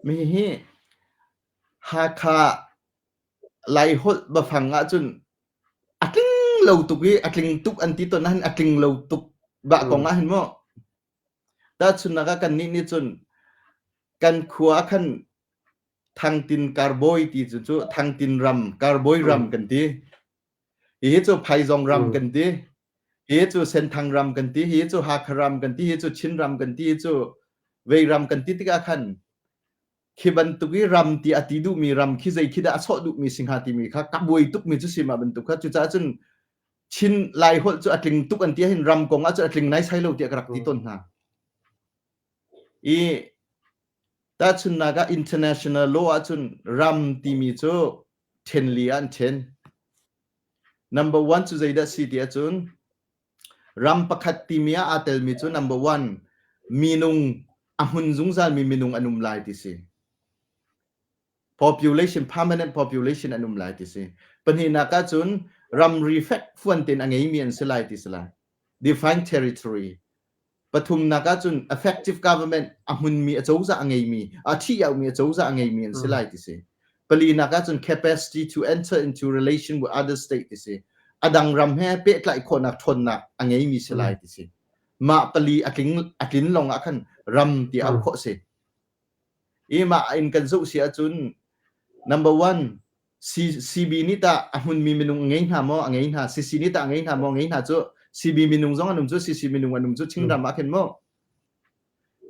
Mi hi Hakha Laiholh biafang ahcun a tling lo tuk i a tling tuk an ti tawn ahhin a tling lo tuk bah kong ahhin maw tahchunhnak ah kannih nih cun kan khua ah khan Thangtin Karbawi ti cu cu Thangtin ram Karbawi ram kan ti. Hihi cu Phaizawng ram kan ti. Hihi cu Senthang ram kan ti. Hihi cu Hakha ram kan ti. Hihi cu Chin ram kan ti. Hihi cu Vei ram kan ti tikah khan khi bantuk i ram ti a ti duhmi ram khi zei khi dah a sawh duhmi si hnga timi kha ka buai tukmi cu si mah bantuk kha cucaah cun Chin Laiholh cu a tling tuk an ti ahhin ram kong ah cun a tling naisai lo tiah ka rak ti tawn hna. I tahchunhnak ah international law ahcun ram timi cu ṭhen li ah an ṭhen. Number one cu zeidah si ti ahcun Ram pakhat timi ah aa telmi cu number one, minung a hmun zungzalmi minung an um lai ti si. Population, permanent population an um lai ti si. Pahnihnak ahcun ramri fekfuan tein a ngeimi an si lai ti si lai. Defined territory. Pathumnak ahcun effective government a hmunmi acozah a ngeimi, a ṭhi-auhmi acozah a ngeimi an si lai ti si. Palinak ahcun capacity to enter into relation with other state ti si. A dang ram he pehtlaih khawhnak ṭhawnnak a ngeimi si lai ti si. Mah pali a tling a tlin lawng ah khan ram ti auh khawh si. I mah in kan zoh si ahcun number one CB nih tah a hmunmi minung a ngei hna maw? A ngei hna. CC nih tah a ngei hna maw? A ngei hna cu CB minung zong an um cu CC minung an um cu Chinram ah khin maw?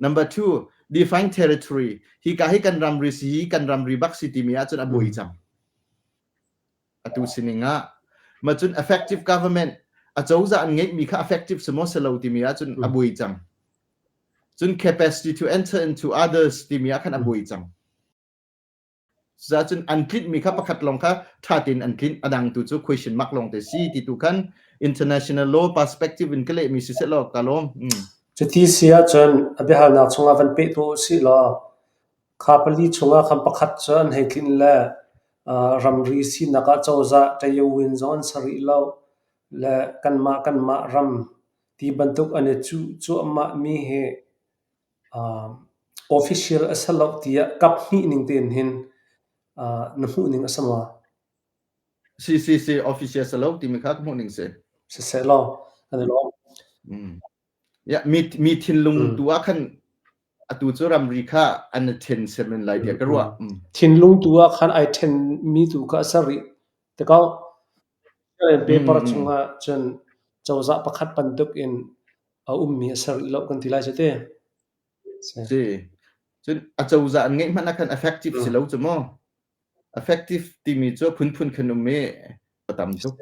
Number two, define territory. Hi ka hi kan ramri si hi kan ramri bak si timi ahcun a buai cang. Atu sining ah. Ma cun effective government a cozah an ngeihmi kha effective si maw si lo timi ahcun a buai cang. Cun capacity to enter into others timi ah khan a buai cang. Cucaah an tlinhmi kha pakhat lawng kha ṭha tein an tlinh, a dang tu cu question mark lawng te si ti tu khan international law perspective in ka lehmi si sehlaw ka lawm. Cuti si ahcun a biahalnak chungah van peh tuah usih law kha pali chungah khan pakhat cu an hei tlinh le ramri sinak ah cozah ṭayawin zong an ser rih lo le kanmah kanmah ram ti bantuk an i cuh cuahmahmi hi Official a si lo tiah kaphnih ning tein hin na hmuh ning a si maw? Si si si official si lo timi kha ka hmuh ning si. Siseh law kan i lawm. Ya mi mi thinlung tu ah khan atu cu ramri kha an i then semen lai tiah ka ruah. Thinlung tu ah khan ai then mi tu kha a ser rih. Te ko paper chungah cun cozah pakhat bantuk in a ummi a ser rih lo kan ti lai cu te. Si. Cun a cozah an ngeih hmanh ah khan effective si lo cu mu. Effective timi cu phunphun khan um i a tam tuk.